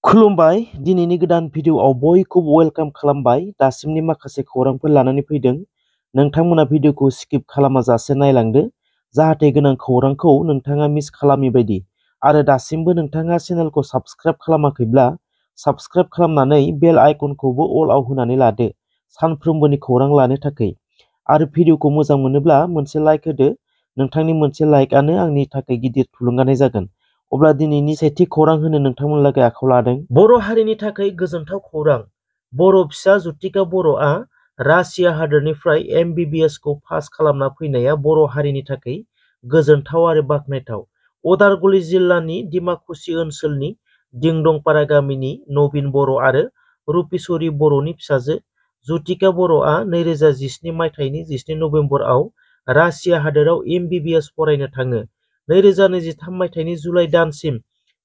खुलुमबाय दिनैनि गोदान भिडिअआव बयखौबो वेलकाम खालामबाय। दासिमनि माखासे खौरांफोर लानानै फैदों। नोंथांमोना भिडिअखौ स्किप खालामाजासे नायलांदो जाहाथे गोनां खौरांखौ नोंथाङा मिस खालामै बायदि। आरो दासिमबो नोंथाङा चेनेलखौ साबस्क्राइब खालामाखैब्ला साबस्क्राइब खालामनानै बेल आइकनखौबो अलाव होनानै लादो सानफ्रोमबोनि खौरां लानो थाखाय। आरो भिडिअखौ मोजां मोनोब्ला मोनसे लाइक होदो। नोंथांनि मोनसे लाइकआनो आंनि थाखाय गिदिर थुलुंगानाय जागोन। अब्ला दिनैनि सेथि खौरां होनो नोंथांमोनलागै आखायाव लादों। बर' हारिनि थाखाय गोजोनथाव खौरां। बर' फिसा जुतिका बर'आ रासिया हादोरनिफ्राय MBBS खौ पास खालामना फैनाया बर' हारिनि थाखाय गोजोनथाव आरो बाख्नायथाव। उदालगुरि जिल्लानि डिमाकुसि ओनसोलनि दिंदंपारा गामिनि नबिन बर' आरो रुपेश्वरी बर'नि फिसाजो जुतिका बर'आ 2017 मायथाइनि 17 नभेम्बराव रासिया हादोराव MBBS फरायनो थाङो। 2023 मायथाइनि जुलाइ दानसिम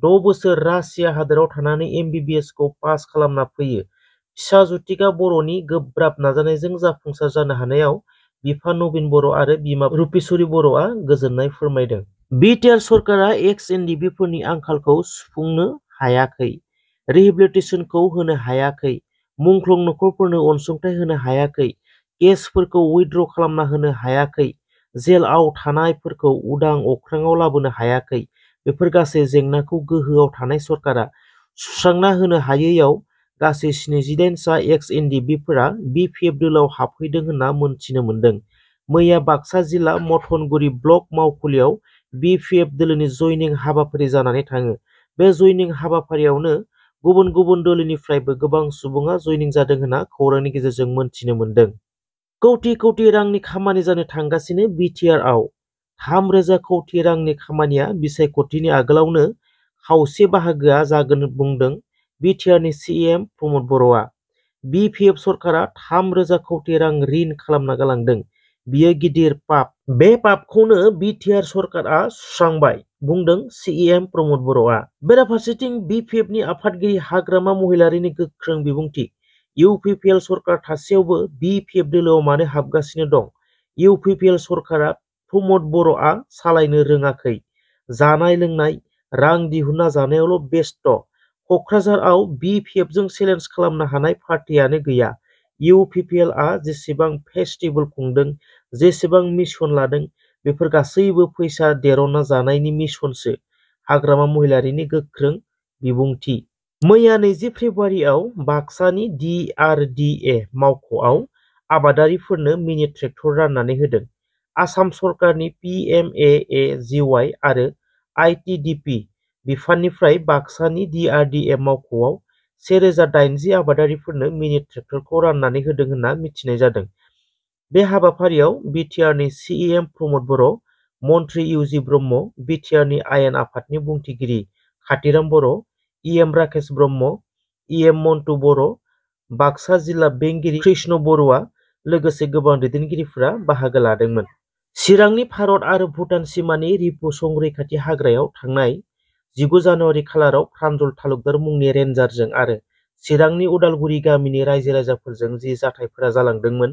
6 बोसोर रासिया हादोराव थानानै MBBS खौ पास खालामना फैयो। फिसा जुतिका बर'नि गोब्राब नाजानायजों जाफुंसार जानो हानायाव बिफा नबिन बर' आरो बिमा रुपेश्वरी बर'आ गोजोननाय फोरमायदों। बिटिआर सरकारा XNDB फोरनि आंखालखौ सुफुंनो हायाखै, रिहेबिलिटेसनखौ होनो हायाखै, मुंख्लं नखरफोरनो अनसुंथाइ होनो हायाखै, केसफोरखौ उइथड्र खालामना होनो हायाखै, जेलआव थानायफोरखौ उदां अख्राङाव लाबोनो हायाखै। बेफोर गासै जेंनाखौ गोहोआव थानाय सरकारा सुस्रांना होनो हायैयाव गासै 78 सा XNDB फोरा BPF दोलोआव हाबफैदों होनना मोनथिनो मोन्दों। मैया बाक्सा जिल्ला मथनगुरि ब्लक मावखुलियाव BPF दोलोनि जयनिं हाबाफारि जानानै थाङो। बे जयनिं हाबाफारियावनो गुबुन गुबुन दोलोनिफ्रायबो गोबां सुबुङा जयनिं जादों होनना खौरांनि गेजेरजों मोनथिनो मोन्दों। कौटि कौटि रांनि खामानि जानो थांगासिनो बिटिआरआव 3,000 कौटि रांनि खामानिया बिसायख'थिनि आगोलावनो खावसे बाहागोआ जागोन बुंदों बिटिआरनि CM प्रमद बर'आ। BPF सरकारा 3,000 कौटि रां रिन खालामना गालांदों। बियो गिदिर पाप। बे पापखौनो बिटिआर सरकारा सुस्रांबाय बुंदों CM प्रमद बर'आ। बेराफारसेथिं BPFनि आफादगिरि हाग्रामा महिलारिनि गोख्रों बिबुंथि। UPPL सरकार थासेयावबो BPF दोलोआव मानो हाबगासिनो दं? UPPL सरकारा प्रमद बर'आ सालायनो रोङाखै। जानाय लोंनाय, रां दिहुनना जानायावल' बेस्थ'। क'क्राझारआव BPFजों चेलेन्ज खालामनो हानाय पार्टियानो गैया। UPPLआ जेसेबां फेस्टिभेल खुंदों, जेसेबां मिशन लादों, बेफोर गासैबो फैसा देरना जानायनि मिशनसो। हाग्रामा महिलारिनि गोख्रों बिबुंथि। मैया 20 फेब्रुवारियाव बाक्सानि DRDA मावख'आव आबादारिफोरनो मिनि ट्रेक्टर राननानै होदों। आसाम सरकारनि PMAAGY आरो ITDP बिफाननिफ्राय बाक्सानि DRDA मावख'आव 1,080 आबादारिफोरनो मिनि ट्रेक्टरखौ राननानै होदों होनना मिथिनाय जादों। बे हाबाफारियाव बिटिआरनि CM प्रमद बर', मन्त्रि UG ब्रह्म, बिटिआरनि आयेन आफादनि बुंथिगिरि खाथिराम बर', EM राकेश ब्रह्म, EM मन्टु बर', बाक्सा जिल्ला बेंगिरि कृष्ण बर'आ लोगोसे गोबां दैदेनगिरिफोरा बाहागो लादोंमोन। चिरांनि भारत आरो भुटान सिमानि रिपु संरैखाथि हाग्रायाव थांनाय 19 जानुवारि खालाराव प्रान्जल तालुकदार मुंनि रेन्जारजों आरो चिरांनि उदालगुरि गामिनि रायजो राजाफोरजों जि जाथायफोरा जालांदोंमोन,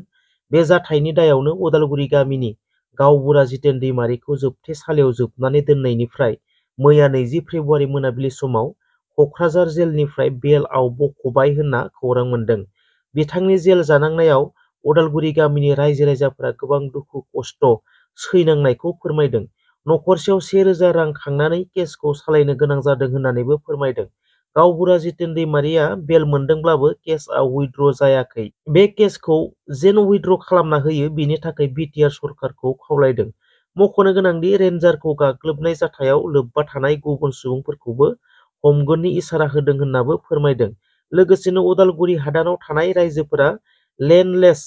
बे जाथायनि दायावनो उदालगुरि गामिनि गावबुरा जितेन दैमारिखौ जोबथेसालियाव जोबनानै दोननायनिफ्राय मैया 20 फेब्रुवारि मोनाबिलि समाव क'क्राझार जेलनिफ्राय बेलआव बख'बाय होनना खौरां मोन्दों। बिथांनि जेल जानांनायाव उदालगुरि गामिनि रायजो राजाफोरा गोबां दुखु खस्थ' सैनांनायखौ फोरमायदों। नखरसेयाव 1,000 रां खांनानै केसखौ सालायनो गोनां जादों होननानैबो फोरमायदों। गावबुरा जितेन दैमारिया बेल मोनदोंब्लाबो केसआ उइथड्र जायाखै। बे केसखौ जेन उइथड्र खालामना होयो बेनि थाखाय बिटिआर सरकारखौ खावलायदों। मख'नो गोनांदि रेन्जारखौ गाग्लोबनाय जाथायाव लोब्बा थानाय गुबुन सुबुंफोरखौबो हमगोननि इसारा होदों होननाबो फोरमायदों। लोगोसेनो उदालगुरि हादानाव थानाय रायजोफोरा लेन्डलेस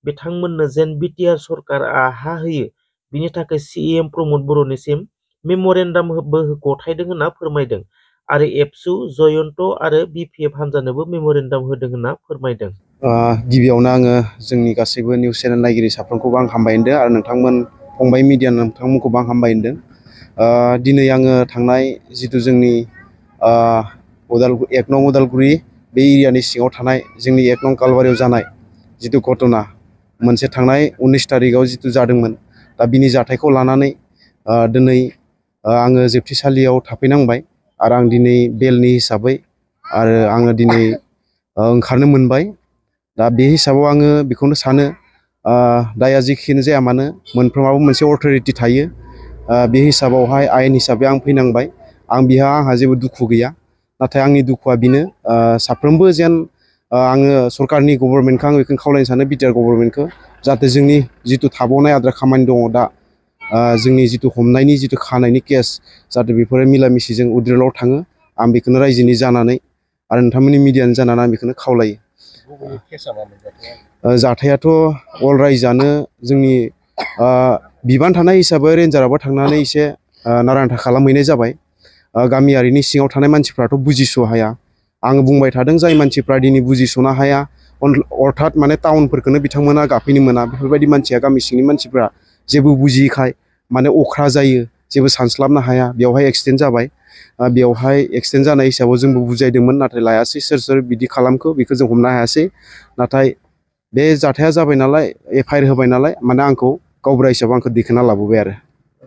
बिथांमोननो जेन बिटिआर सरकारआ हा होयो बिनि थाखाय CM प्रमद बर'निसिम मेम'रेन्डामबो गथायदों होनना फोरमायदों आरो एबसु, जयन्त आरो BPF हान्जानोबो मेम'रेन्डाम होदों होनना फोरमायदों। गिबियावनो आङो जोंनि गासैबो निउस चेनेल नायगिरि साफ्रोमखौबो आं हामबाय होनदों आरो नोंथांमोन फंबाय मिडिया नोंथांमोनखौबो आं हामबाय होनदों। दिनै आङो थांनाय जिथु जोंनि 1 नं उदालगुरि बे एरियानि सिङाव थानाय जोंनि 1 नं कालबारियाव जानाय जिथु घटना मोनसे थांनाय 19 थारिखआव जिथु जादोंमोन, दा बिनि जाथायखौ लानानै दिनै आङो जोबथेसालियाव थाफैनांबाय आरो आं दिनै बेलनि हिसाबै आरो आङो दिनै ओंखारनो मोनबाय। दा बे हिसाबाव आङो बेखौनो सानो दाया जिखिनि जाया मानो मोनफ्रोमाबो मोनसे अथ'रिटि थायो। बे हिसाबावहाय आयेन हिसाबै आं फैनांबाय। आंहा जेबो दुखु गैया। नाथाय आंनि दुखुआ बेनो साफ्रोमबो जेन आङो सरकारनि गभर्नमेन्टखौ आं बेखौनो खावलायनो सानो बिटिआर गभर्नमेन्टखौ जाहाथे जोंनि जिथु थाबावनाय आद्रा खामानि दङ दा जोंनि जिथु हमनायनि जिथु खानायनि केस जाहाथे बेफोरो मिला मिसिजों उद्रिलाव थाङो। आं बेखौनो रायजोनि जानानै आरो नोंथांमोननि मिडियानि जानानै आं बेखौनो खावलायो। जाथायाथ' अल रायजोआनो जोंनि बिबान थानाय हिसाबै रेन्जाराबो थांनानै एसे नारानाथा खालामहैनाय जाबाय। गामियारिनि सिङाव थानाय मानसिफ्राथ' बुजिस' हाया। आङो बुंबाय थादों जाय मानसिफ्रा दिनै बुजिस'नो हाया अर्थात माने टाउनफोरखौनो बिथांमोना गाफैनो मोना बेफोरबायदि मानसिया गामि सिंनि मानसिफ्रा जेबो बुजियैखाय माने अख्रा जायो जेबो सानस्लाबनो हाया बेवहाय एक्सिडेन्ट जाबाय। बेवहाय एक्सिडेन्ट जानाय हिसाबाव जोंबो बुजायदोंमोन नाथाय लायासै सोर बिदि खालामखो बेखौ जों हमनो हायासै। नाथाय बे जाथाया जाबाय नालाय एफआइआर होबाय नालाय माने आंखौ गावबुरा हिसाबै आंखौ दिखोना लाबोबाय आरो।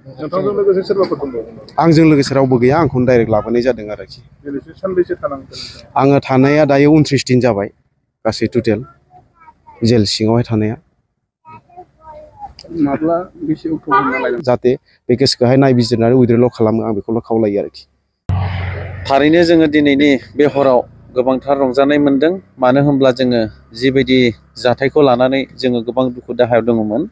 नोंथांजों लोगोसे सोरबाफोर दंबावो? आंजों लोगोसे रावबो गैया आंखौनो डाइरेक्ट लाबोनाय जादों आरोखि। सानबैसे थानांगोन? आङो थानाया दायो 29 दिन जाबाय गासै टटेल जेल सिङावहाय थानाया। माब्ला बेसे अक्ट'आव हमना लायगोन? जाहाथे बे केसखौहाय नायबिजिरनानै उइद्रल' खालामो आं बेखौल' खावलायो आरोखि। थारैनो जोङो दिनैनि बे हराव गोबांथार रंजानाय मोनदों। मानो होनब्ला जोङो जिबायदि जाथायखौ लानानै जोङो गोबां दुखु दाहायाव दङमोन।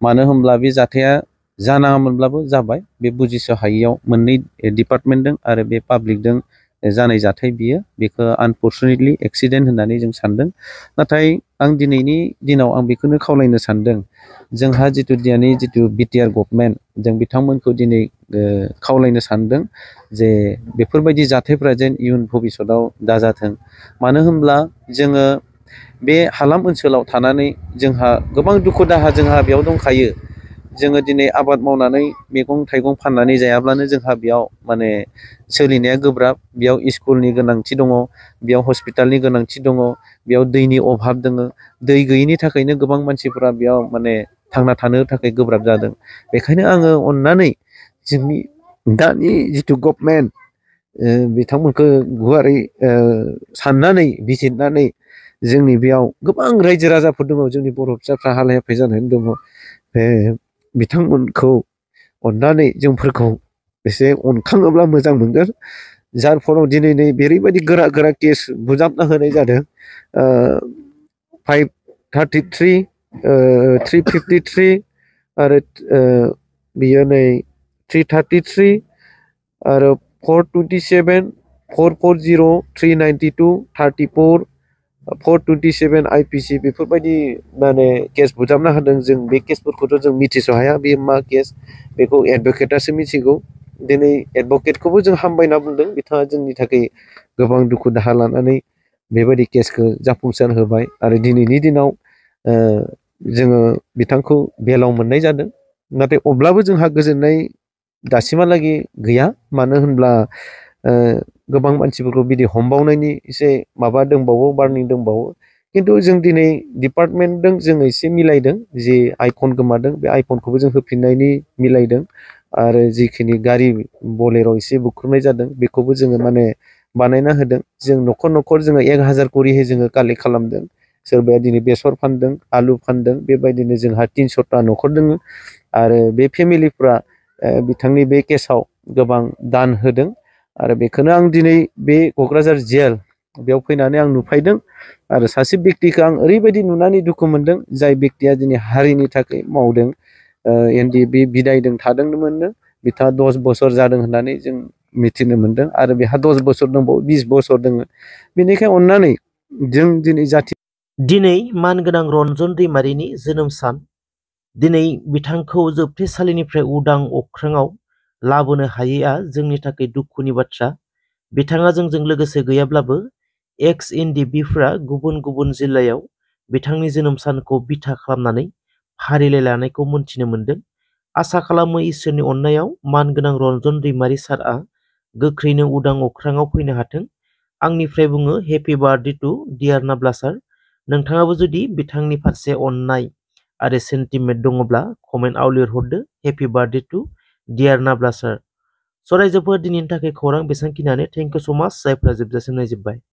मानो होनब्ला बे जाथाया जानाङामोनब्लाबो जाबाय। बे बुजिस' हायियाव मोननै डिपार्टमेन्टजों आरो बे पाब्लिकजों जानाय जाथाय बियो बेखौ आनफर्सुनेटलि एक्सिडेन्ट होननानै जों सानदों। नाथाय आं दिनैनि दिनाव आं बेखौनो खावलायनो सानदों जोंहा जिथु दानि जिथु बिटिआर गभर्नमेन्ट जों बिथांमोनखौ दिनै खावलायनो सानदों जे बेफोरबायदि जाथायफ्रा जेन इयुन भबिसतआव दाजाथों। मानो होनब्ला जोङो बे हालाम ओनसोलाव थानानै जोंहा गोबां दुखु दाहा जोंहा बेयाव दंखायो। जोङो दिनै आबाद मावनानै मैगं थाइगं फाननानै जायाब्लानो जोंहा बेयाव माने सोलिनाया गोब्राब। बेयाव स्कुलनि गोनांथि दङ, बेयाव हस्पिटालनि गोनांथि दङ, बेयाव दैनि अभाब दङ। दै गैयिनि थाखायनो गोबां मानसिफोरा बेयाव माने थांना थानो थाखाय गोब्राब जादों। बेखायनो आङो अननानै जोंनि दानि जिथु गभर्नमेन्ट बिथांमोनखौ गुवारै साननानै बिजिरनानै जोंनि बेयाव गोबां रायजो राजाफोर दङ जोंनि बर' फिसाफ्रा हालाय हाफाय जानानै दङ। बे बिथांमोनखौ अननानै जोंफोरखौ एसे अनखाङोब्ला मोजां मोनगोन। जाय फलाव दिनै नै ओरैबायदि गोरा गोरा केस बुजाबना होनाय जादों 533 353 आरो बियो नै 333 आरो 427 440 392 34 427 आइपिसि बेफोरबायदि माने केस बुजाबना होदों। जों बे केसफोरखौथ' जों मिथिस' हाया बे मा केस बेखौ एडभकेटासो मिथिगौ। दिनै एडभकेटखौबो जों हामबायना बुंदों। बिथाङा जोंनि थाखाय गोबां दुखु दाहा लानानै बेबायदि केसखौ जाफुंसार होबाय आरो दिनैनि दिनाव जोङो बिथांखौ बेलाव मोननाय जादों। नाथाय अब्लाबो जोंहा गोजोननाय दासिमहालागै गैया। मानो होनब्ला गोबां मानसिफोरखौ बिदि हमबावनायनि एसे माबा दंबावो वार्निं दंबावो। खिन्थु जों दिनै डिपार्टमेन्टजों जों एसे मिलायदों। जि आइफन गोमादों बे आइफनखौबो जों होफिननायनि मिलायदों आरो जिखिनि गारि बलेर' एसे बुख्रुबनाय जादों बेखौबो जोङो माने बानायना होदों। जों न'खर न'खर जोङो 1000 करिहै जोङो कालेक्ट खालामदों। सोरबाया दिनै बेसर फानदों, आलु फानदों। बेबायदिनो जोंहा 300ता न'खर दङ आरो बे फेमिलिफ्रा बिथांनि बे केसाव गोबां दान होदों आरो बेखौनो आं दिनै बे क'क्राझार जेल बेयाव फैनानै आं नुफैदों आरो सासे बेक्तिखौ आं ओरैबायदि नुनानै दुखु मोनदों जाय बेक्तिया दिनै हारिनि थाखाय मावदों। एनडिएफबि बिदायदों थादोंमोननो बिथाङा 10 बोसोर जादों होननानै जों मिथिनो मोनदों आरो बेहा 10 बोसोर दंबावो 20 बोसोर दङ। बेनिखायनो अननानै जों दिनै दिनै मानगोनां रन्जन दैमारिनि जोनोम सान। दिनै बिथांखौ जोबथेसालिनिफ्राय उदां अख्राङाव लाबोनो हायैआ जोंनि थाखाय दुखुनि बाथ्रा। बिथाङा जोंजों लोगोसे गैयाब्लाबो एक्स एनडिएफबिफ्रा गुबुन गुबुन जिल्लायाव बिथांनि जोनोम सानखौ बिथा खालामनानै फारिलाइ लानायखौ मोन्थिनो मोन्दों। आसा खालामो इसोरनि अननायाव मानगोनां रन्जन दैमारि सारआ गोख्रैनो उदां अख्राङाव फैनो हाथों। आंनिफ्राय बुङो हेपि बार्थडे टु डियार नाब्ला सार। नोंथाङाबो जुदि बिथांनि फारसे अननाय आरो सेन्टिमेन्ट दङब्ला कमेन्टआव लिरहरदो हेपि बार्थडे टु डियार नाब्ला सार। स' रायजोफोर दिनैनि थाखाय खौरां बेसांखिनियानो थेंक इउ स' माच जायफ्रा जोबजासिम नायजोब्बाय।